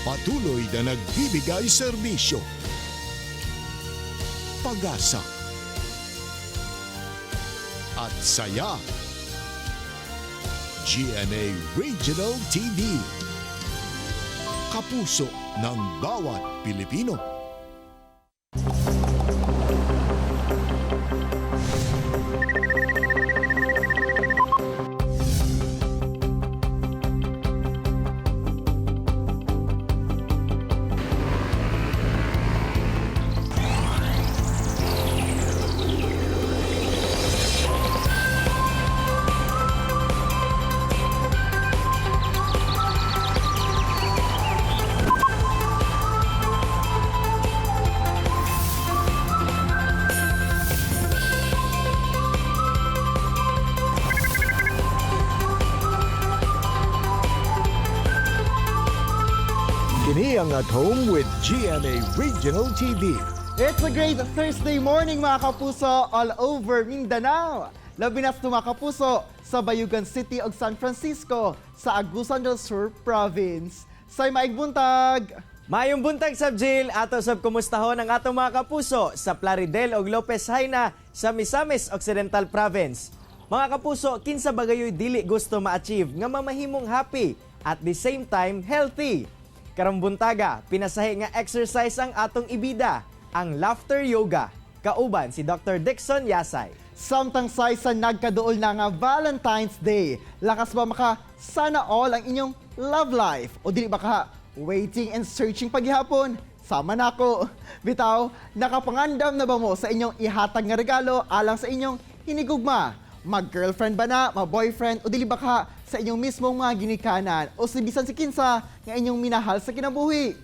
Patuloy na nagbibigay serbisyo, pag-asa, at saya. GMA Regional TV. Kapuso ng bawat Pilipino. Kini ang At Home with GMA Regional TV. It's a great Thursday morning, mga kapuso, all over Mindanao. Labi na sa mga kapuso sa Bayugan City ug San Francisco sa Agusan del Sur Province. Say maig buntag! Mayong buntag sab, Jill, ato sab kumustahon ang atong mga kapuso sa Plaridel ug Lopez Jaena sa Misamis Occidental Province. Mga kapuso, kinsa ba gayoy dili gusto ma-achieve nga mamahimong happy at the same time healthy? Karong buntaga, pinasahi nga exercise ang atong ibida, ang laughter yoga. Kauban si Dr. Dixon Yasay. Samtang say sa nagkaduol na nga Valentine's Day, lakas ba maka sana all ang inyong love life? O dili ba ka waiting and searching paghihapon? Sama na ako. Bitaw, nakapangandam na ba mo sa inyong ihatag nga regalo alang sa inyong hinigugma? Mag-girlfriend ba na, ma-boyfriend, o dili ba ka sa inyong mismong mga ginikanan o si bisan si kinsa nga inyong minahal sa kinabuhi?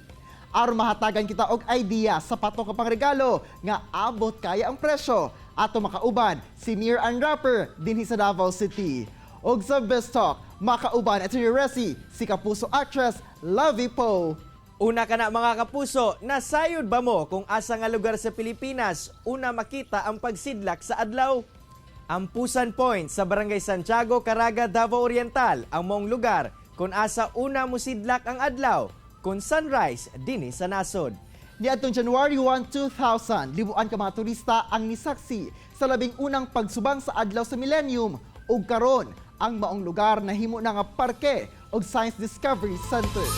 Aron mahatagan kita og idea sa patok ka pang regalo nga abot kaya ang presyo. Ato makauban si Mir Unwrapper dinhi sa Davao City. Og sa Best Talk, makauban at Resi, si Kapuso actress Lovey Poe. Una ka na, mga kapuso, nasayod ba mo kung asa nga lugar sa Pilipinas una makita ang pagsidlak sa adlaw? Ang Pusan Point sa Barangay Santiago, Caraga, Davao Oriental ang maong lugar kung asa una musidlak ang adlaw kung sunrise dinhi sa nasod. Niadtong January 1, 2000, libuan ka mga turista ang nisaksi sa labing unang pagsubang sa adlaw sa Millennium ug karon ang maong lugar nahimo na nga parke ug Science Discovery Center.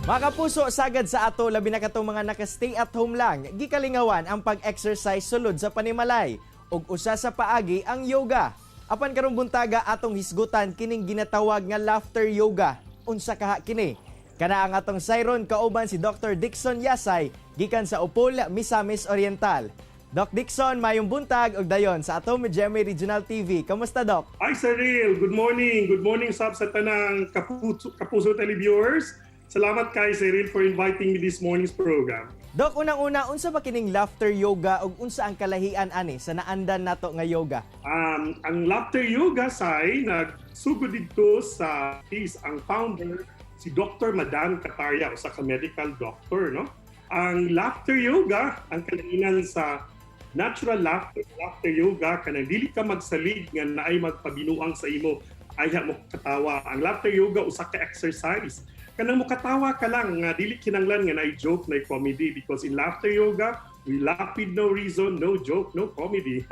Mga kapuso, sagad sa ato labi na katong mga naka-stay at home lang, gikalingawan ang pag-exercise sulod sa panimalay ug usa sa paagi ang yoga. Apan karong buntaga atong hisgutan kining ginatawag nga laughter yoga. Unsa kaha kini? Kana ang atong sayron kauban si Dr. Dixon Yasay gikan sa Upol, Misamis Oriental. Doc Dixon, mayong buntag ug dayon sa ato GMA Regional TV. Kamusta, Doc? Hi, Cyril. Good morning. Good morning, sab sa tanang Kapuso televiewers. Salamat kay Cyril for inviting me this morning's program. Doc, unang-una, unsa ba kining laughter yoga ug unsa ang kalahian ani sa naandan nato nga yoga? Ang laughter yoga say nagsugod didto sa is ang founder si Dr. Madan Kataria, usa ka medical doctor, no? Ang laughter yoga ang kalahinan sa natural laughter, laughter yoga kanang dili ka magsalig nga naay magpabinuang sa imo ayha mo katawa. Ang laughter yoga usa ka exercise. Kanang mokatawa ka lang nga dili kinanglan nga naay joke, naay comedy, because in laughter yoga we laugh with no reason, no joke, no comedy.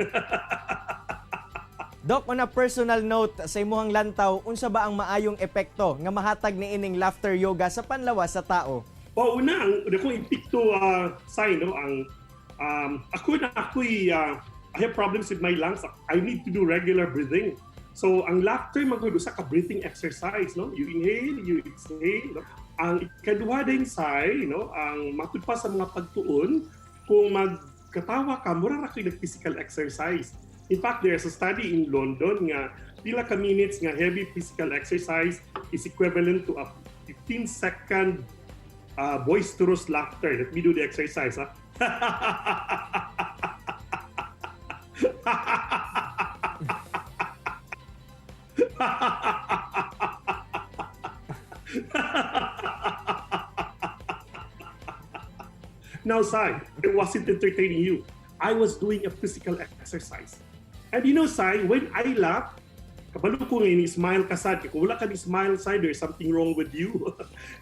Doc, on a personal note, sa imuhang lantaw, unsa ba ang maayong epekto nga mahatag ni ining laughter yoga sa panlawas sa tao? O una, ang una kong epekto, sign, no, ang ako na ako'y, I have problems with my lungs. I need to do regular breathing. So ang laughter magud usa ka breathing exercise, no? You inhale, you exhale, no? Ang ikaduha din say, no, ang matud pa sa mga pagtuon, kung magkatawa ka mura ra kay physical exercise. In fact, there's a study in London nga pila ka minutes nga heavy physical exercise is equivalent to a 15 second boisterous laughter. Let me do the exercise. Ha? Now, Sai, I wasn't entertaining you. I was doing a physical exercise. And Sai, when I laugh, kabalo ko nga ni-smile ka sad. Kung wala ka ni-smile, Sai, there's something wrong with you.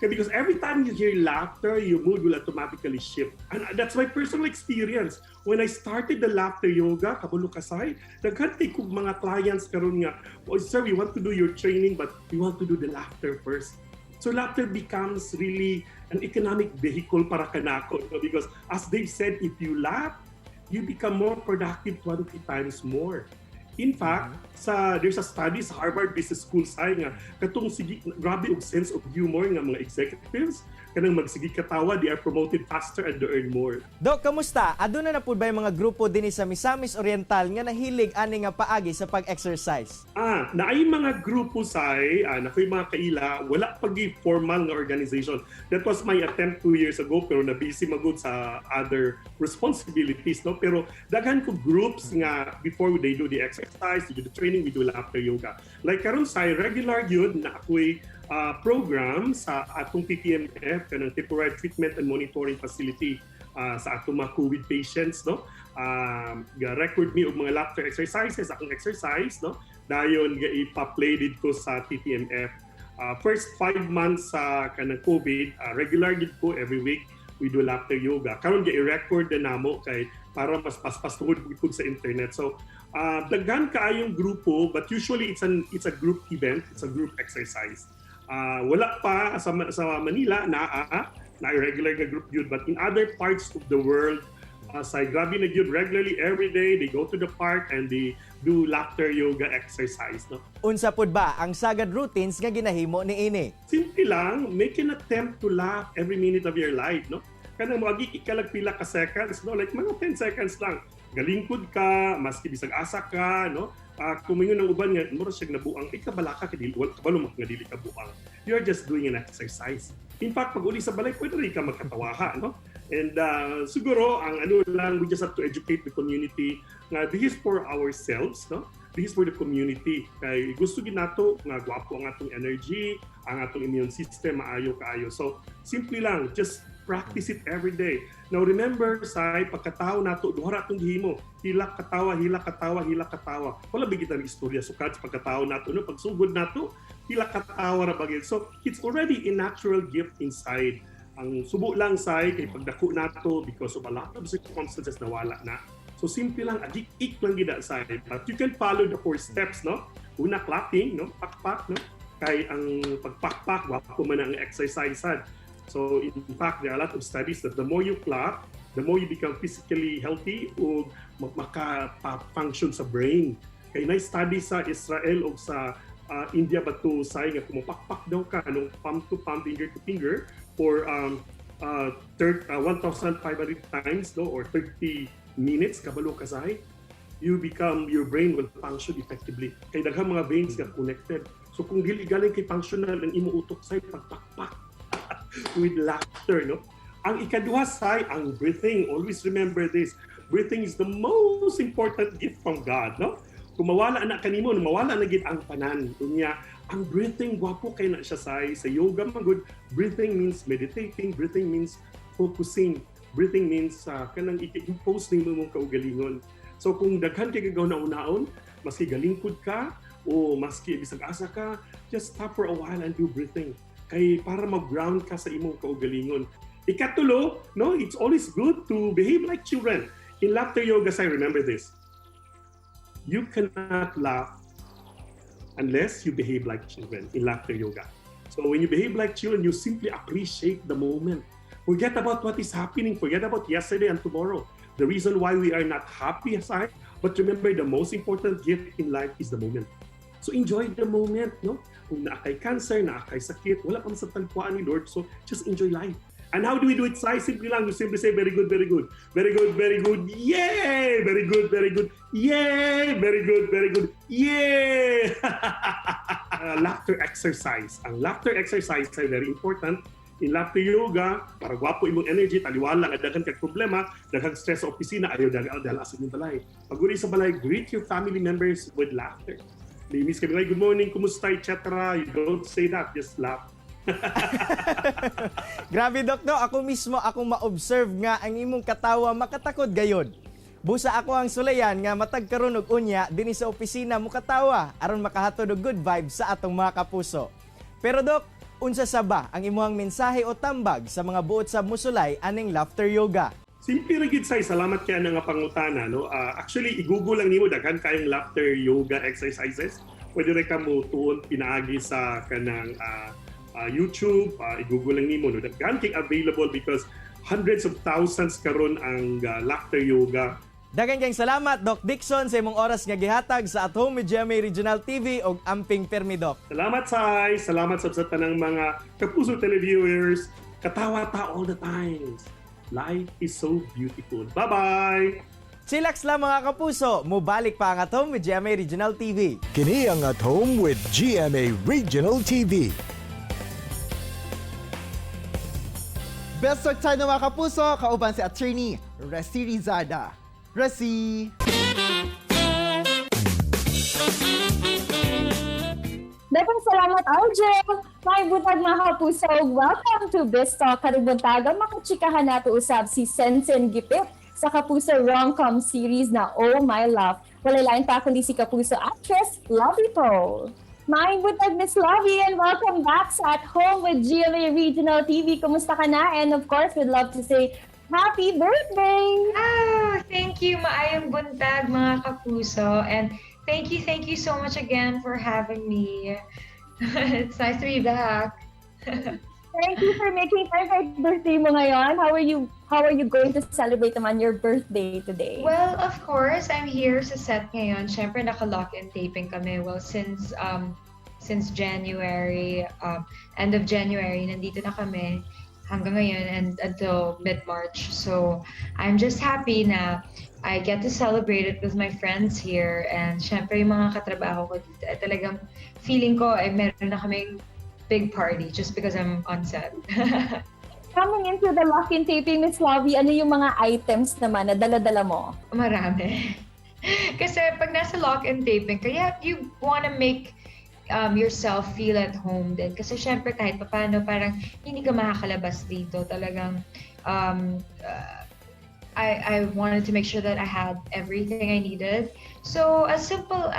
Because every time you hear laughter, your mood will automatically shift. And that's my personal experience. When I started the laughter yoga, kabalo ka, Sai, daghan kay kog mga clients karon nga, "Oh, sir, we want to do your training, but we want to do the laughter first." So laughter becomes really an economic vehicle para kanako, no? Because as they've said, if you laugh, you become more productive 20 times more. In fact, sa there's a study sa Harvard Business School sa nga katong sige grabe og sense of humor nga mga executives, kanang magsige katawa, they are promoted faster and they earn more. Dok, kamusta? Aduna na pud ba yung mga grupo dinhi sa Misamis Oriental nga nahilig ani nga paagi sa pag-exercise? Naay mga grupo, Sai, nakoy mga kaila, wala pa gyud formal nga organization. That was my attempt 2 years ago, pero na busy magud sa other responsibilities, no? Pero daghan ko groups nga before they do the exercise, they do the training, we do laughter yoga. Like karon, Sai, regular gyud na ako'y program sa atong TTMF, kanang Temporary Treatment and Monitoring Facility, sa atong mga COVID patients, no? Ga-record mi og mga laughter exercises, akong exercise, no? Dayon ga ipa-play didto sa TTMF. First 5 months sa kanang COVID, regular gid ko, every week we do laughter yoga. Karon ga i-record na namo kay para mas paspas tungod gud sa internet. So daghan kaayong grupo, but usually it's a group event, it's a group exercise. Wala pa sa Manila naa na regular nga group yun, but in other parts of the world, sa grabe na gyud, regularly every day they go to the park and they do laughter yoga exercise, no? Unsa pud ba ang sagad routines nga ginahimo niini? Simple lang, make an attempt to laugh every minute of your life, no? Kanang moagi ka lag pila ka seconds, no? Like mga 10 seconds lang. Galingkod ka, maski bisag asa ka, no? Kung mingon ng uban nga mura siya nabuang, ikaw balaka ka, dili wala kabalo nga dili ka buang. You're just doing an exercise. In fact, pag uli sa balay, pwede rin ka magkatawaha, no? And siguro, ang ano lang, we just have to educate the community nga this is for ourselves, no? This is for the community. Kay gusto gid nato nga gwapo ang atong energy, ang atong immune system maayo kaayo. So, simple lang, just practice it every day. Now remember, Sai, pagkatao nato, duha ra atong gihimo. Hilak katawa, hilak katawa, hilak katawa. Wala ba kita istorya sukad sa pagkatao nato, no? Pagsugod nato, hilak katawa ra bagay. So, it's already a natural gift inside. Ang subo lang, Sai, kay pagdako nato, because of a lot of circumstances, nawala na. So simple lang, agik-ik lang gid, Sai. But you can follow the four steps, no? Una, clapping, no? Pakpak, no? Kay ang pagpakpak, wapo man ang exercise sad. So in fact, there are a lot of studies that the more you clap, the more you become physically healthy o maka-function sa brain. Kay na study sa Israel o sa India ba to, say, nga kung mapakpak daw ka nung palm to palm, finger to finger for 1,500 times, no, or 30 minutes, kabalo ka, say, you become your brain will function effectively kay daghang mga veins nga connected. So kung dili galing kay functional ang imo utok, say, pagpakpak with laughter, no? Ang ikaduha, say, ang breathing. Always remember this: breathing is the most important gift from God, no? Kung mawala na kanimo, mawala na gid ang tanan. Unya ang breathing, gwapo kay na siya, say. Sa yoga man gud, breathing means meditating, breathing means focusing, breathing means kanang i-impose nimo imong kaugalingon. So kung daghan kay gagaw na unaon, maski galingkod ka o maski bisag asa ka, just stop for a while and do breathing kay para mag-ground ka sa imong kaugalingon. Ikatulo, no, it's always good to behave like children. In laughter yoga, I remember this: You cannot laugh unless you behave like children in laughter yoga. So when you behave like children, you simply appreciate the moment. Forget about what is happening. Forget about yesterday and tomorrow. The reason why we are not happy aside, but remember, the most important gift in life is the moment. So enjoy the moment, no? Kung naa kay cancer, naa kay sakit, wala pa man sa tagpuan ni Lord. So just enjoy life. And how do we do it? Sai, simple lang. You simply say, "Very good, very good. Very good, very good. Yay! Very good, very good. Yay! Very good, very good. Yay!" Laughter exercise. Ang laughter exercise ay very important. In laughter yoga, para gwapo imong energy, taliwala nga daghan kag problema, daghang stress sa opisina, ayaw dala sa inyong balay. Pag uli sa balay, greet your family members with laughter. Miss kami, like, "Good morning, kumusta," etc. You don't say that, just laugh. Grabe, Dok, no? Ako mismo, akong ma-observe nga ang imong katawa makatakod gayod. Busa ako ang sulayan nga matag karon og unya dinhi sa opisina mukatawa aron makahatod og good vibes sa atong mga kapuso. Pero Dok, unsa sa ba ang imuhang mensahe o tambag sa mga buot sa musulay aning laughter yoga? Simple ra gid, say, salamat kay nga pangutana, no. Actually, i-Google lang nimo, daghan kayong laughter yoga exercises. Pwede ra ka mo tuon pinaagi sa kanang YouTube, i-Google lang nimo, no. Daghan kay available because hundreds of thousands karon ang laughter yoga. Daghang kayong salamat, Doc Dixon, sa imong oras nga gihatag sa At Home with GMA Regional TV og amping permi, Doc. Salamat, Sai, salamat sa tanang mga Kapuso televiewers. Katawa ta all the times. Life is so beautiful. Bye-bye. Chillax lang, mga kapuso, mubalik pa ang At Home with GMA Regional TV. Kini ang At Home with GMA Regional TV. Best of time na, mga kapuso, kauban si Attorney Resi Rizada. Resi! Daghang salamat, RJ! Maayong buntag, mga kapuso. Welcome to Biztalk. Karong buntaga, makachikahan nato usab si Sensen Gipit sa Kapuso rom-com series na Oh My Love. Walay lain pa kundi si Kapuso actress Lovi Poe. Maayong buntag, Miss Lovi, and welcome back sa At Home with GMA Regional TV. Kumusta ka na? And of course, we'd love to say happy birthday! Ah, thank you. Maayong buntag, mga kapuso. And thank you so much again for having me. It's nice to be back. Thank you for making time for birthday mo ngayon. How are you going to celebrate naman your birthday today? Well, of course, I'm here sa set ngayon. Siyempre, naka-lock-in taping kami. Well, since January, end of January, nandito na kami hanggang ngayon and until mid-March. So, I'm just happy na I get to celebrate it with my friends here. And syempre, yung mga katrabaho ko dito, eh, talagang feeling ko ay meron na kaming big party just because I'm on set. Coming into the lock-in taping, Miss Lovi, ano yung mga items naman na dala-dala mo? Marami. Kasi pag nasa lock-in taping, kaya you wanna make yourself feel at home din. Kasi syempre kahit paano, parang hindi ka makakalabas dito. Talagang I wanted to make sure that I had everything I needed. So as simple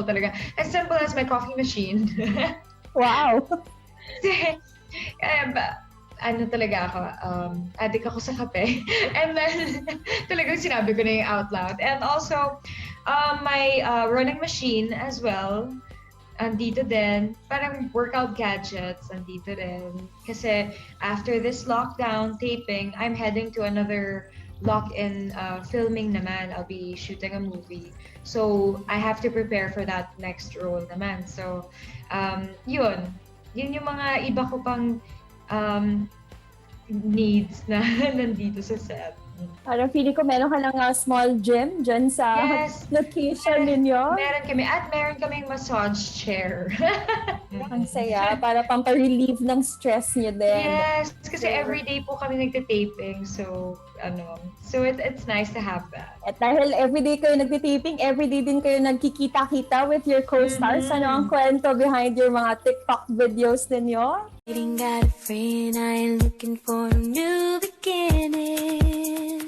talaga, as simple as my coffee machine. Kasi, ano talaga ako, addict ako sa kape. And then, talagang sinabi ko na yung out loud. And also, my running machine as well, andito din. Parang workout gadgets, andito din. Kasi after this lockdown taping, I'm heading to another lock-in filming naman. I'll be shooting a movie. So, I have to prepare for that next role naman. So, yun. Yun yung mga iba ko pang needs na nandito sa set. Parang feeling ko meron ka lang small gym dyan sa location ninyo. Meron kami. At meron kaming massage chair. Ang saya. Para pampa-relieve ng stress niyo din. Yes, kasi everyday po kami nagte-taping. So, ano, so it's nice to have that. At dahil everyday kayo nagtitaping, everyday din kayo nagkikita-kita with your co-stars. Ano ang kwento behind your mga TikTok videos ninyo? Ain't got a friend, I ain't looking for new beginnings.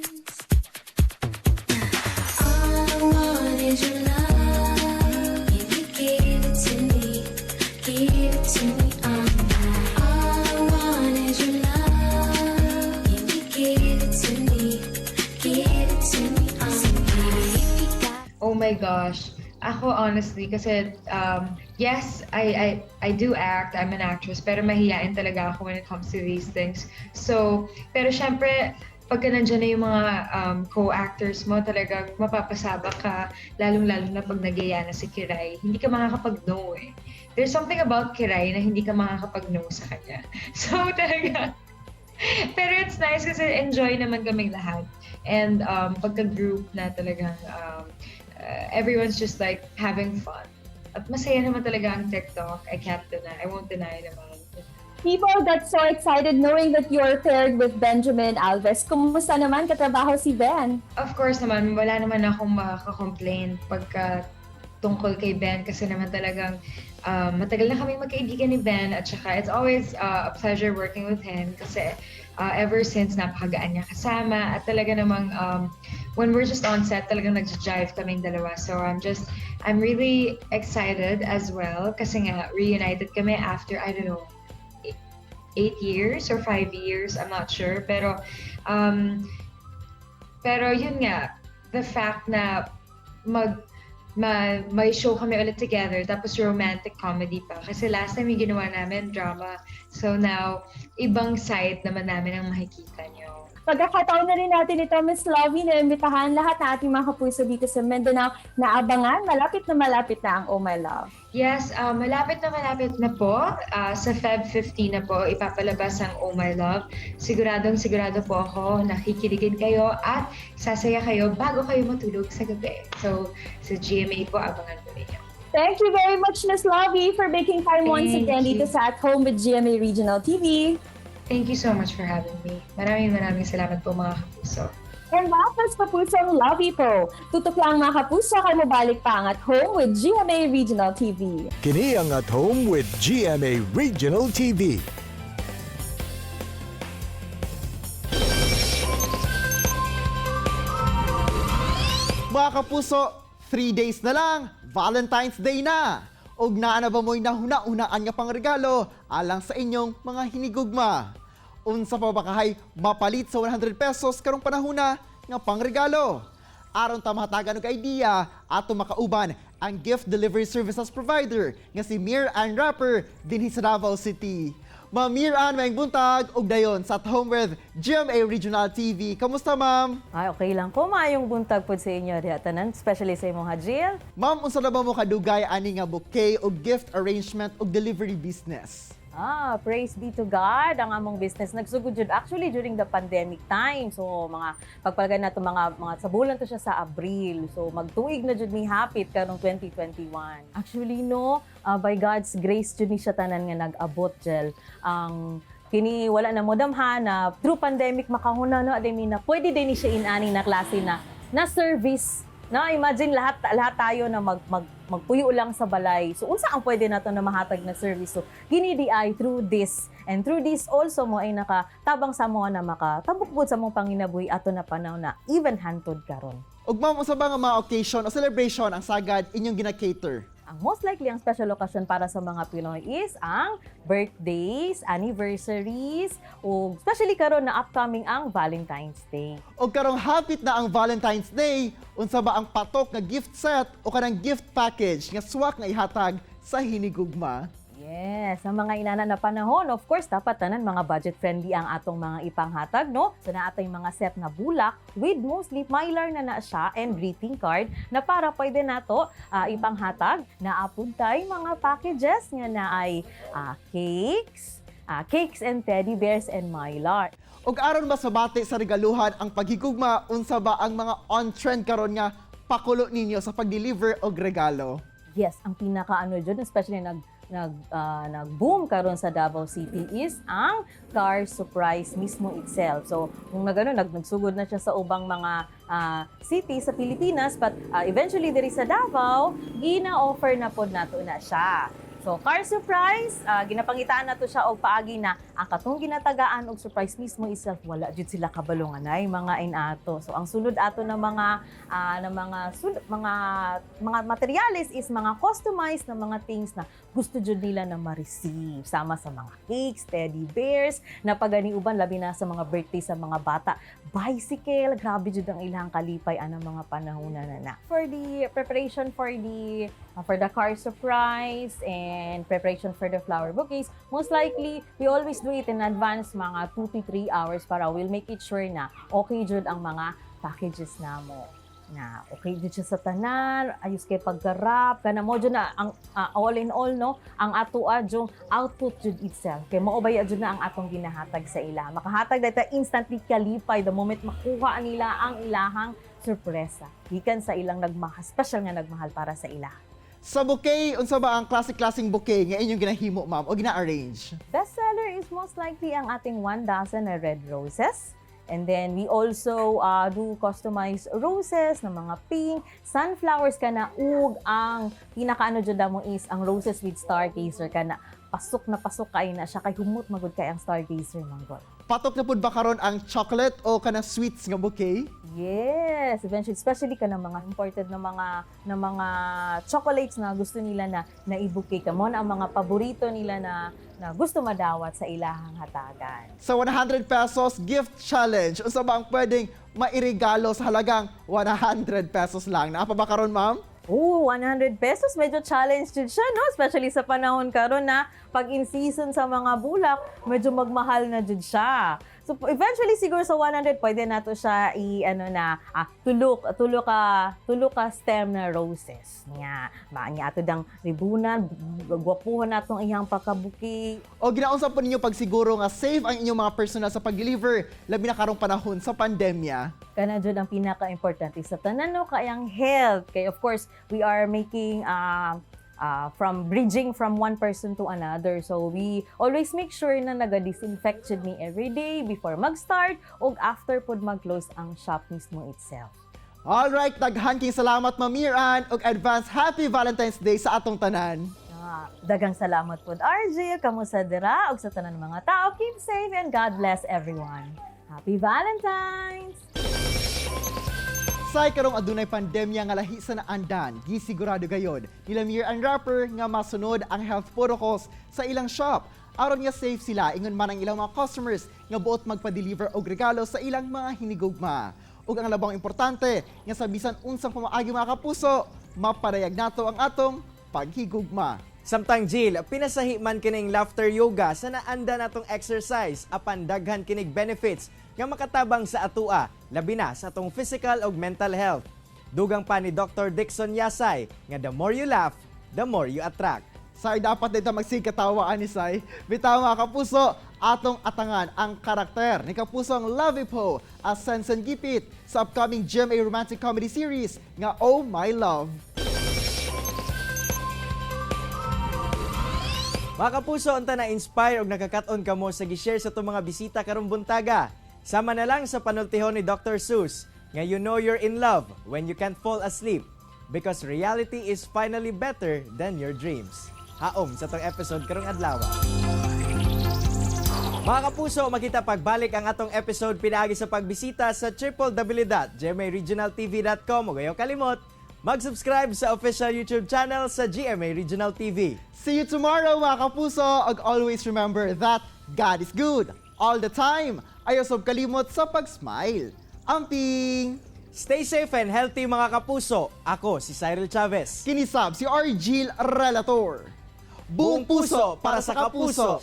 All I want is your love. If you give it to me, give it to me all night. All I want is your love. If you give it to me, give it to me all night. If you got Oh my gosh. Ako honestly, kasi yes, I do act, I'm an actress, pero mahiyain talaga ako when it comes to these things. So, pero syempre, pagka nandiyan na yung mga co-actors mo, talagang mapapasabak ka, lalong-lalo na pag nagyaya na si Kiray. Hindi ka makakapag-no eh. There's something about Kiray na hindi ka makakapag-no sa kanya. So talaga, pero it's nice kasi enjoy naman kaming lahat. And pagka-group na talagang everyone's just like having fun. At masaya naman talaga ang TikTok. I can't deny. I won't deny naman. People got so excited knowing that you're paired with Benjamin Alves. Kumusta naman katrabaho si Ben? Of course naman, wala naman akong makaka-complain pagka tungkol kay Ben kasi naman talagang matagal na kami magkaibigan ni Ben at saka it's always a pleasure working with him kasi Ever since, napakagaan niya kasama at talaga namang when we're just on set, talagang nagja-jive kaming dalawa. So I'm really excited as well kasi nga reunited kami after, I don't know, 8 years or 5 years, I'm not sure. Pero yun nga, the fact na may show kami ulit together, tapos romantic comedy pa. Kasi last time yung ginawa namin, drama. So now, ibang side naman namin ang makikita nyo. Pagkakataon na rin natin ito, Miss Lovi, na imbitahan lahat ng ating mga kapuso dito sa Mindanao na abangan, malapit na ang Oh My Love. Yes, malapit na po. Sa Feb 15 na po, ipapalabas ang Oh My Love. Siguradong sigurado po ako, na kikiligin kayo at sasaya kayo bago kayo matulog sa gabi. So, sa GMA po, abangan po ninyo. Thank you very much, Miss Lovi, for making time once Thank again you. Dito sa At Home with GMA Regional TV. Thank you so much for having me. Maraming maraming salamat po, mga kapuso. And that was Kapusong Lovi Poe. Tutok lang, mga kapuso, kay mobalik pa ang At Home with GMA Regional TV. Kini ang At Home with GMA Regional TV. Mga kapuso, 3 days na lang, Valentine's Day na! Og naa na ba mo'y nahuna-unaan nga pangregalo alang sa inyong mga hinigugma? Unsa pa ba kahay mapalit sa 100 pesos karong panahona nga pangregalo? Aron ta mahatagan og idea, ato makauban ang gift delivery services provider nga si Mir Ann Rapper dinhi sa Davao City. Ma'am Mir Ann, maayong buntag ug dayon sa At Home with GMA Regional TV. Kamusta, ma'am? Ay, okay lang ko. Maayong buntag po sa inyo diha tanan, especially sa imong Hajil. Ma'am, unsa na ba mo kadugay ani nga bouquet o gift arrangement o delivery business? Ah, praise be to God. Ang among business nagsugod jud actually during the pandemic time. So mga pagpalagay nato mga sa bulan to siya sa Abril. So magtuig na jud mi hapit karong 2021. Actually no, by God's grace jud ni siya tanan nga nag-abot, Jel. Ang kini wala na mo damhan na through pandemic makahuna no aday mi na pwede din ni siya inani na klase na service na. Imagine, lahat lahat tayo na mag, mag magpuyo lang sa balay. So unsa ang pwede nato na mahatag na service? So kini di ay through this and through this also mo ay nakatabang sa mo na makatabukbud sa mong panginabuhi ato na panahon na even hantod karon. Ug ma'am, unsa ba nga mga occasion o celebration ang sagad inyong gina-cater? Ang most likely ang special occasion para sa mga Pinoy is ang birthdays, anniversaries, o especially karon na upcoming ang Valentine's Day. Og karong hapit na ang Valentine's Day, unsa ba ang patok nga gift set o kanang gift package nga swak nga ihatag sa hinigugma? Yes, sa mga inana na panahon, of course, dapat tanan mga budget-friendly ang atong mga ipanghatag, no? So naa tay mga set na bulak with mostly mylar na na siya and greeting card na para pwede nato ipanghatag. Naa pud tay mga packages nga naay cakes and teddy bears and mylar. Ug aron masabati sa regaluhan ang paghigugma, unsa ba ang mga on-trend karon nga pakulo ninyo sa pag-deliver og regalo? Yes, ang pinaka ano dyan, especially nag nag-boom karon sa Davao City is ang car surprise mismo itself. So, kung nagano nagsugod na siya sa ubang mga city sa Pilipinas, but eventually diri sa Davao, gina-offer na pod nato na siya. So, car surprise, ginapangitaan nato siya og paagi na ang katong ginatagaan og surprise mismo itself, wala jud sila kabalo nga nay mga inato. So, ang sulod ato na mga materyales is mga customized na mga things na gusto jud nila na ma-receive, sama sa mga cakes, teddy bears, na pagani uban labi na sa mga birthday sa mga bata, bicycle, grabe jud ang ilang kalipay anang mga panahon na na na. For the preparation for the car surprise and preparation for the flower bouquets, most likely we always do it in advance, mga 2 to 3 hours, para we'll make it sure na okay jud ang mga packages namo na okay jud siya sa tanan, ayos kay pagka-wrap, kana mo jud na ang all in all, no, ang atoa jung output jud itself. Kay mao baya jud na ang atong ginahatag sa ila. Makahatag data instantly kalipay the moment makuha nila ang ilahang sorpresa gikan sa ilang nagmahal, special nga nagmahal para sa ila. Sa bouquet, unsa ba ang klase-klaseng bouquet nga inyong ginahimo, ma'am, o gina-arrange? Bestseller is most likely ang ating one dozen na red roses. And then we also do customized roses na mga pink, sunflowers kana, ug ang pinakaano jud mo is ang roses with stargazer, kana pasok na pasok kay na siya kay humot magud kay ang stargazer manggol. Patok na pud ba karon ang chocolate o kanang sweets nga bouquet? Yes, eventually, especially ka ng mga imported na mga chocolates na gusto nila na na-bouquet ka mo na ang mga paborito nila na na gusto madawat sa ilahang hatagan. Sa 100 pesos gift challenge, unsa ba ang pwedeng mairegalo sa halagang 100 pesos lang? Naa pa ba karon, ma'am? Oh, 100 pesos, medyo challenge din siya, no? Especially sa panahon karon na pag in season sa mga bulak, medyo magmahal na jud siya. So eventually siguro sa 100 pwede nato siya i ano na tulok tulo ka stem na roses niya. Maanya ato dang ribunan, gwapuhon natong iyang pagka-bouquet. O ginaunsa po ninyo pagsiguro nga safe ang inyong mga personal sa pag-deliver labi na karong panahon sa pandemya? Kana jud ang pinaka-importante sa tanan, no, kay ang health. Kay of course we are making from bridging from one person to another, so we always make sure na naga-disinfect jud ni every day before mag-start ug after pod mag-close ang shop mismo itself. Alright, daghan king salamat, Ma'am Miran, ug advance Happy Valentine's Day sa atong tanan. Daghang salamat pod, RJ, kamusta dira ug sa tanan mga tao. Keep safe and God bless everyone. Happy Valentine's! Say karong adunay pandemya nga lahi sa naandan, gisigurado gayod nila Mir and Rapper nga masunod ang health protocols sa ilang shop. Aron nga safe sila ingon man ang ilang mga customers nga buot magpa-deliver og regalo sa ilang mga hinigugma. Ug ang labang importante nga sa bisan unsang pamaagi, mga kapuso, maparayag nato ang atong paghigugma. Samtang Jill, pinasahi man kining laughter yoga sa naanda natong exercise apan daghan kinig benefits nga makatabang sa atua, labi na sa atong physical ug mental health. Dugang pa ni Dr. Dixon Yasay nga the more you laugh, the more you attract. Say, dapat dito magsigkatawaan ni Sai. Bitaw, mga kapuso, atong atangan ang karakter ni Kapusong Lovi Poe as Sensen Gipit sa upcoming GMA romantic comedy series nga Oh My Love. Mga kapuso, unta na inspire og nakakat-on kamo sa gi-share sa atong mga bisita karong buntaga. Sama na lang sa panultihon ni Dr. Seuss nga you know you're in love when you can't fall asleep because reality is finally better than your dreams. Haom sa atong episode karong adlaw. Mga kapuso, makita pagbalik ang atong episode pinaagi sa pagbisita sa www.gmaregionaltv.com ug ayaw kalimot mag-subscribe sa official YouTube channel sa GMA Regional TV. See you tomorrow, mga kapuso! Ug always remember that God is good all the time. Ayaw sab kalimot sa pag-smile. Amping! Stay safe and healthy, mga kapuso. Ako si Cyril Chavez. Kini sab si Argil Relator. Buong puso para sa kapuso.